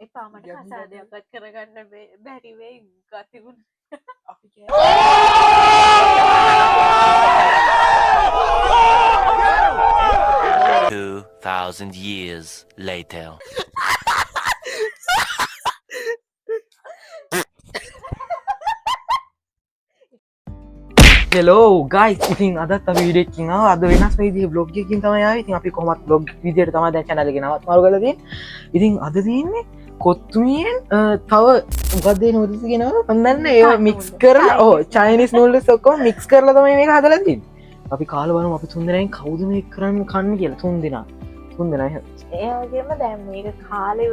එපා මට කසාදයක්වත් කරගන්න බැරි වෙයි ගතිගුණ. අපි 2000 years later. Hello guys, ඉතින් අදත් අපි වීඩියෝ එකකින් ආවා. අද වෙනස් විදිහේ vlog එකකින් තමයි ආවේ. ඉතින් අපි කොහොමත් vlog විදියට තමයි දැන් channel එකේ නමත් මාරු කරලා තියෙන්නේ. ඉතින් අද තියෙන්නේ කොත්තුමියෙන් තව මොකක්ද ඒ නූඩල්ස් කියනවද? මන් දන්නේ නෑ. ඒවා මික්ස් කරලා, ඔව් චයිනීස් නූඩල්ස් ඔක්කොම මික්ස් කරලා තමයි මේක හදලා තියෙන්නේ. අපි කාලා බලමු අපි තුන් දෙනාෙන් කවුද මේක කරන්න කන්නේ කියලා. තුන් දෙනා. තුන් දෙනා එහෙම. ඒ වගේම දැන් මේක කාලේ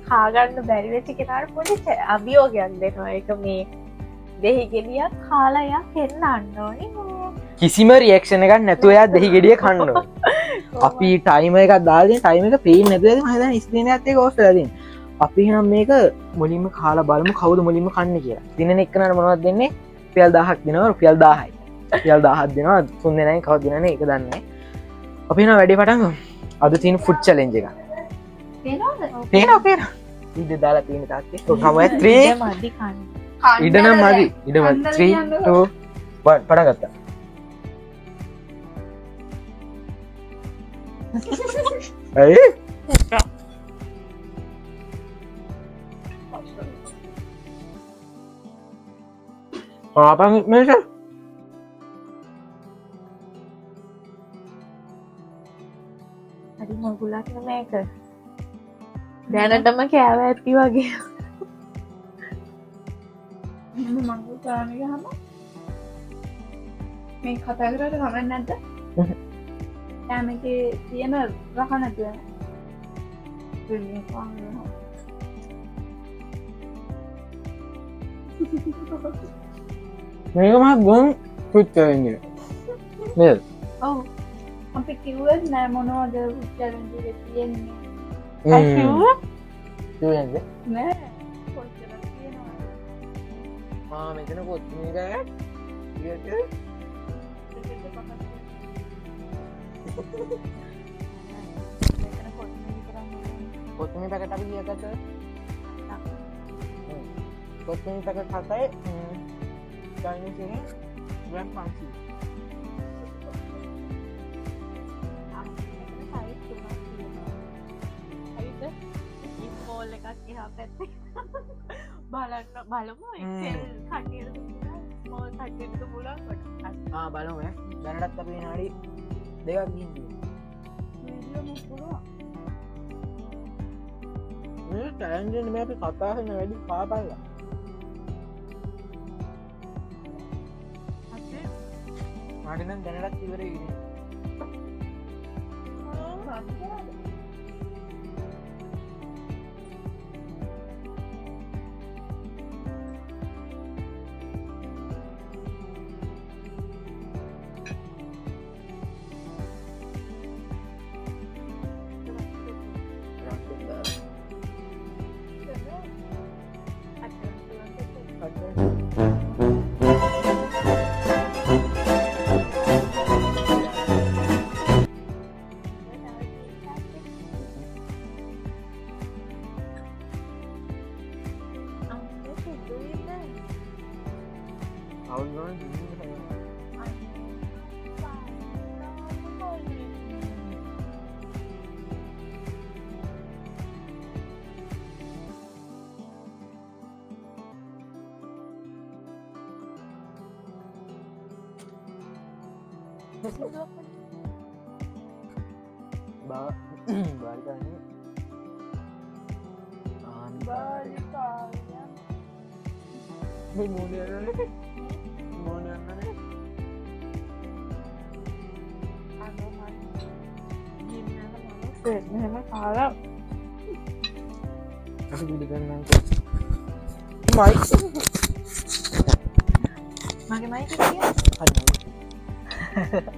කා ගන්න බැරි වෙච්ච කෙනාට පොඩි අභියෝගයක් දෙනවා. ඒක මේ දෙහි ගෙඩියක් කාලා එයා පෙන්නන්න ඕනේ. කිසිම රියැක්ෂන් එකක් නැතුව එයා දෙහි ගෙඩිය කන්න ඕනේ. අපි ටයිමර් එකක් දාලා තියෙන ටයිමර් එක පේන්නේ නැතුව ඇති. මම හිතන්නේ ස්ක්‍රීන් එකත් එක්ක ඔෆ් වෙලා තියෙන්නේ. අපි එහෙනම් මේක මුලින්ම කාලා බලමු කවුද මුලින්ම කන්නේ කියලා. දිනන එක්කනට මොනවද දෙන්නේ? රුපියල් 1000ක් දෙනවා. රුපියල් 1000යි. රුපියල් 1000ක් දෙනවා. තුන් දෙනාගෙන් කවුද දිනන්නේ ඒක දන්නේ නැහැ. අපි එහෙනම් වැඩේ පටන් ගමු. අද තියෙන ෆුඩ් චැලෙන්ජ් එක. පේනවද? පේනවා, පේනවා. ඉඩ දාලා තියෙන තාත්තේ. ඔව්, කම ඔය 3. ඉඩ මදි කන්න. ඉඩ නම් මදි. ඉඩ මදි. 3 2 1 පටන් ගත්තා. ඇයි? ආපන් මේක. හරි මගුලක් නේ මේක. දැනටම කෑව ඇති වගේ. මම මගුල් කාන ගහම මේ කතා කරාට කමක් නැද්ද? කෑම එකේ තියෙන රහ නැති වෙනවා. මේක මහත් ගොන් ෆුඩ් චැලෙන්ජ් එක. නේද? ඔව්. අපි කිව්වෙත් නෑ මොනවද ෆුඩ් චැලෙන්ජ් එකේ තියෙන්නේ. අය කිව්වා? කිව්වේ නේද? නෑ. කොච්චර තියෙනවද? මෙතන කොත්මීර ටික කොත්මීර පැකට් අපි කීයක් ගත්තද? කොත්මීර පැකට් 7යි චයිනීස් එකෙන් ග්‍රෑම් 500. ස්මෝල් එකක් එහා පැත්තේ. බලන්න බලමු එක්සෙල් කට්ටියට පුළුවන්, ස්මෝල් කට්ටියට පුළුවන් කොටස්. බලමු ඈ. දැනටත් අපි විනාඩි දෙකක් ගිහින් තියෙනවා. වීඩියෝ මොකක් පුළුවන්? මේ චැලෙන්ජ් එක නෙමෙයි අපි කතා කරන වැඩි කාපල්ලා. මට නම් දැනටත් ඉවරයි ඉන්නේ. මෙහෙම කාලා අපි පිළිගන්නම්. මයික්. මගේ මයික් එක තියන්න. හරි.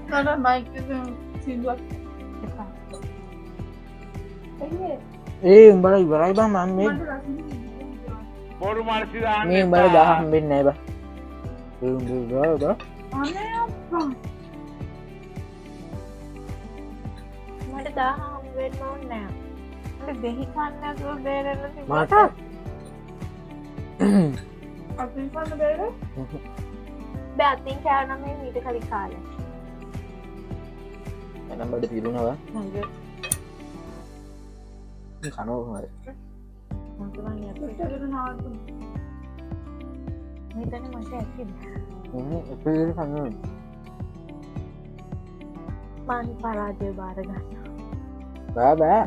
නෑ නෑ මයික් එක සින්දුවක් එපා. ඇයි ඒ උඹලා ඉවරයි බං. මම මේ මට රසන සින්දුවක්. බොරු මනසි දාන්න මේ උඹලා 10 හම්බෙන්නේ නෑ බං. ඒ උඹලා බං. අනේ අප්පා. මට 10 හම්බ වෙන්න ඕනේ නෑ. දෙහි කන්න නැතුව බේරෙන්න තිබුණා. මට අතින් කන්න බැරිද? බෑ අතින් කෑව නම් මේ මීට කලින් කාලේ. මනම් බඩ පිරුණා නේද? මේ කනවා කොහමද? මට මං යන්නේ. ඉස්සරහට නවත්තමු. මම හිතන්නේ මට ඇති. එක විදිහට කන්න ඕනේ. මං පරාජය බාර ගන්නවා. බෑ බෑ.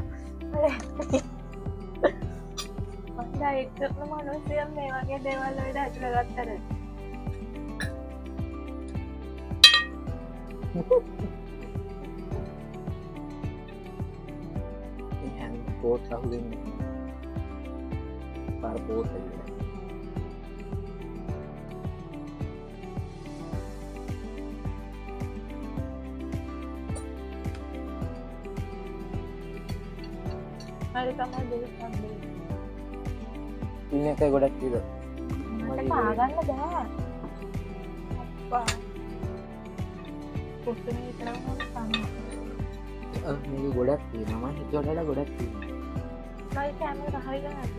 මං ඩයට් කරන මිනිස්සුන් මේ වගේ දේවල් වලට ඇතුළ ගත්තට මේ හැන්ද පෝට් ලහු දෙන්නේ. පාර පෝට් එක. හරි තමයි දෙහි කන්නේ. ඉන්න එක ගොඩක් තියෙනවා. මට කා ගන්න බෑ. අප්පා. කොත්තමේ විතරම කනවා. මේක ගොඩක් තියෙනවා. මං හිතුවට වඩා ගොඩක් තියෙනවා. මගේ කෑම රහයි නැද්ද?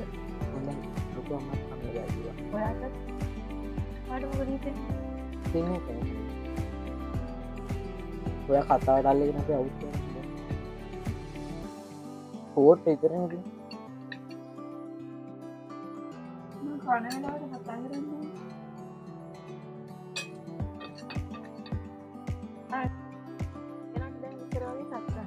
හොඳයි. ලොකු අම්මත් කන්න බෑ කිව්වා. ඔයාට ඔයාට මොකද හිතෙන්නේ? තින්නේ නැහැ. ඔයා කතාවට අල්ලගෙන අපි අවුට් වෙනවා. පෝට් විතරනේ තියෙන්නේ. මං කන වෙලාවට කතා කරන්නේ. එහෙනම් දැන් ඉතර වගේ සත්‍ය.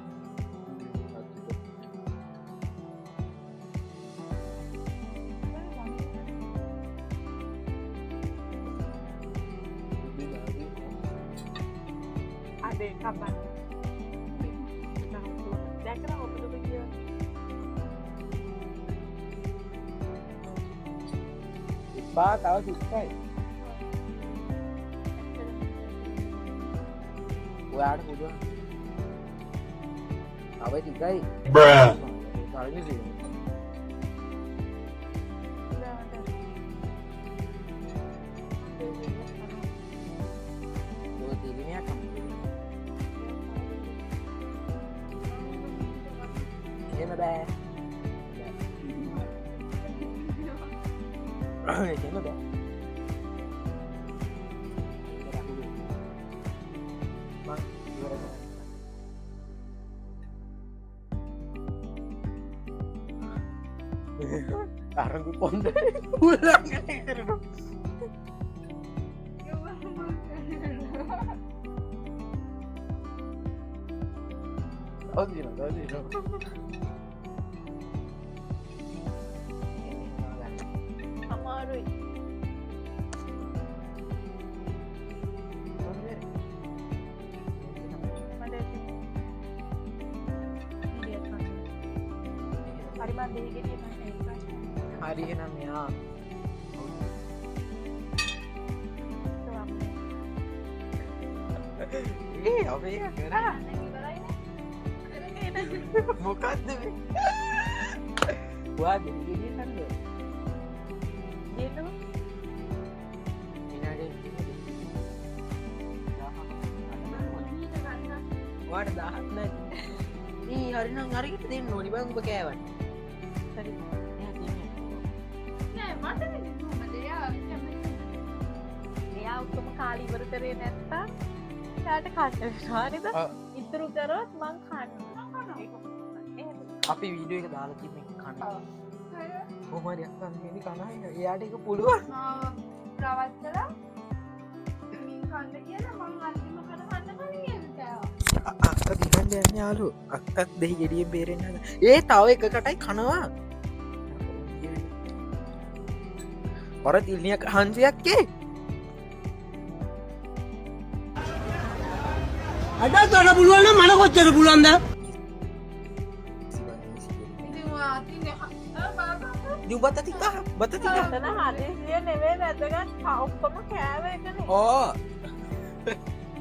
අදේ කපන්න. දැකලා ඔබ ඔබ කියනවා. එපා තව සුක්කයි. ඔයාට පුළුවන්. තව ටිකයි. Bruh. තරමේ තියෙනවා. ඔය තිරිනියක් හම්බ වෙනවා. එහෙම බෑ. එහෙම බෑ. මං ඉවර කරන්න. අරඟු කොන්ද උල්ලංඝනය කරනවා. තව තියෙනවා, තව තියෙනවා. අමාරුයි. මට ඇති. ඉරියක් කන්න. හරි මං දෙහි ගෙඩිය කන්න ඒක. හරි එහෙනම් මෙයා ඒ අපි ඒක කරා. දැන් ඉවරයිනේ. මොකද්ද මේ? ඔයා දෙහි ගෙඩිය කන්නද? දෙන්නකෝ. විනාඩි 10. ඔයාට 10ක් නැති. ඊ හරි නම් හරියට දෙන්න ඕනි බං උඹ කෑවට. හරි. එයා දෙන්නේ. නෑ මට වෙන්නේ කොහොමද? එයා කැමති. එයා ඔක්කොම කාලේ ඉවර කරේ නැත්තම් එයාට කන්න වෙනවා නේද? ඔව්. ඉතුරු කරොත් මං කන්නවා. එහෙම. අපි වීඩියෝ එක දාලා තිබ්බේ කන්න. ඔව්. කොහොම හරි අක්කන් මේනි කනවා එන. එයාට ඒක පුළුවන්. මාව රවත්තලා මින් කන්න කියලා මං අන්තිම කන කන්න කලින් ඒක කෑවා. අක්ක දිහන්න යන්නේ යාළුවෝ. අක්කත් දෙහි ගෙඩියෙන් බේරෙන්න හදන. ඒ තව එකකටයි කනවා. අර තිල්නියක් හන්සියක් ඒ. අඩක් ගන්න පුළුවන් නම් මට කොච්චර පුළුවන්ද? ඉතින් ඔයා අතින් බලපන්. ඉතින් බත ටික බත ටික. එතන හදිසිය නෙමෙයි වැදගත් ඔක්කොම කෑව එකනේ. ඕ.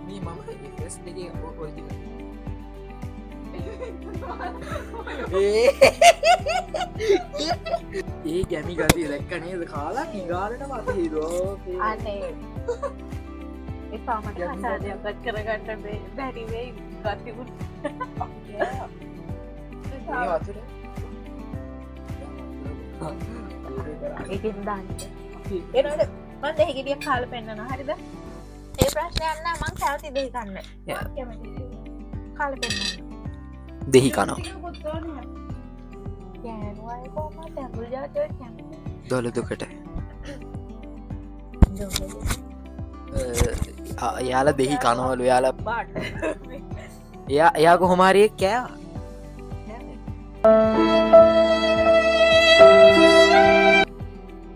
මේ මම ෆස්ට් එකේ ඔරිජිනල්. ඒ ගැමි ගතිය දැක්ක නේද? කාලා කිගාලට මත හිරුවා. අනේ. එපා මට කසාදයක්වත් කරගන්න බැරි වෙයි ගතිකුත්. මේ වතුර ඒකෙන් දාන්න. එනකොට මං දෙහි ගෙඩියක් කාලා පෙන්නනවා. හරිද? ඒ ප්‍රශ්නයක් නෑ, මං කැමති දෙහි කන්න. කාලා පෙන්නන්න. දෙහි කනවා. ගෑනු අය කොහොමද ඇඹුල් ජාති වලට කැමති? දොළ දුකට. එයාලා දෙහි කනවලු. එයාලා බාට. එයා කොහොම හරි එක් කෑවා.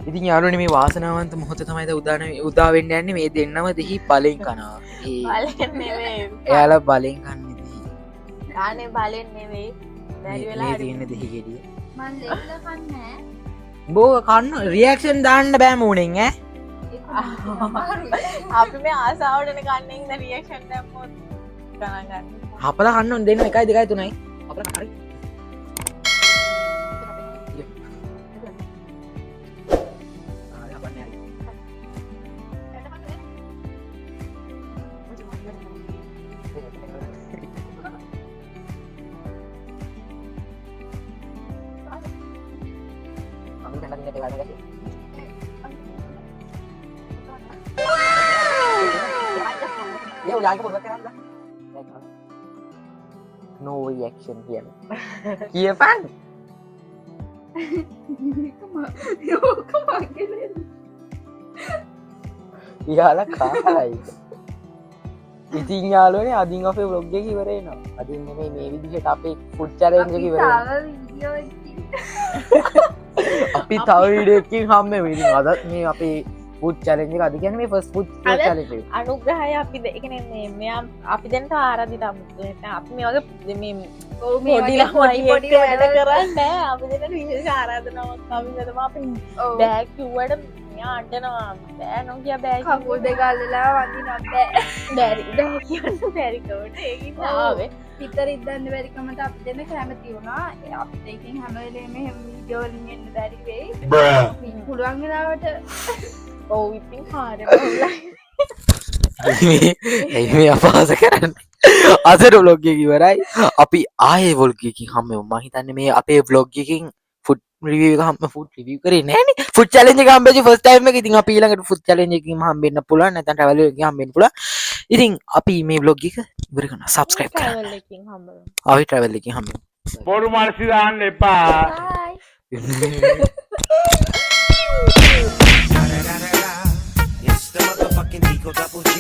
ඉතින් යාළුවනේ මේ වාසනාවන්ත මොහොත තමයි දැන් උදා වෙන්න යන්නේ. මේ දෙන්නම දෙහි බලෙන් කනවා. බලෙන් නෙවෙයි. එයාලා බලෙන් කන්නේ දෙහි. අනේ බලෙන් නෙවෙයි. බැරි වෙලා මේ හරි. තියෙන දෙහි ගෙඩිය. මං ලෙල්ල කන්නේ. බෝ කන්න රියැක්ෂන් දාන්න බෑ මූණෙන් ඈ. අපි මේ ආසාවටනේ කන්නේ ඉඳ රියැක්ෂන් දැම්මොත් ගණන් ගන්න. හපලා කන්න ඕන දෙන්න 1 2 3යි. හපලා හරි. No reaction කියලා. කියපන්. ඕක මගේ ලෙල්ල. යාලා කාලා ඒක. ඉතින් යාළුවනේ අදින් අපේ vlog එක ඉවර වෙනවා. අදින් නෙමෙයි මේ විදිහට අපේ food challenge එක ඉවර වෙනවා. තව වීඩියෝ එකකින් අපි තව වීඩියෝ එකකින් හම්බ වෙමු. ඉතින් අදත් මේ අපේ food challenge එක, අද කියන්නේ මේ first food අද challenge එක. අනුග්‍රහය අපි ඒ කියන්නේ මේ මෙයා අපි දැන් තව ආරාධිත අමුතු නැත්නම් අපි මේ වගේ මේ ඔව්, මේ පොඩි වගේ ළමයි පොඩි එක්ක පොඩි වැඩ වැඩ කරන්නේ නෑ. අපි දෙන්නට විශේෂ ආරාධනාවක් අපි තමයි අපි ඔව්. බෑ කිව්වට මෙයා අඬනවා. බෑ නොකිය බෑ කකුල් දෙක අල්ලලා වඳිනවා බෑ. බැරි බෑ කියන්න බැරි කවට ඒකින් ඔව්. ආවේ. හිත රිද්දන්න බැරි කමට අපි දෙන්න කැමති වුණා. ඒ අපිට ඉතින් හැම වෙලේම එහෙම වීඩියෝ වලින් එන්න බැරි වෙයි. අපි පුළුවන් වෙලාවට ඔව් ඉතින් කාර්ය බහුලයි. ඇයි මේ අපහාස කරන්නේ? අදට vlog එක ඉවරයි. අපි ආයේ vlog එකකින් හම්බ වෙමු. මං හිතන්නේ මේ අපේ vlog එකකින් food review එක හම්බ, food review කරේ නෑනේ. Food challenge එක හම්බෙච්ච first time එක. ඉතින් අපි ඊළඟට food challenge එකකින් හම්බෙන්න පුළුවන්. නැත්නම් travel එකකින් හම්බෙන්න පුළුවන්. ඉතින් අපි මේ vlog එක ඉවර කරනවා. Subscribe කරන්න. Travel එකකින් හම්බ වෙමු. අපි travel එකකින් හම්බ වෙමු. බොරු මනස දාන්න එපා. Bye. It's the motherfucking Eagle Double G.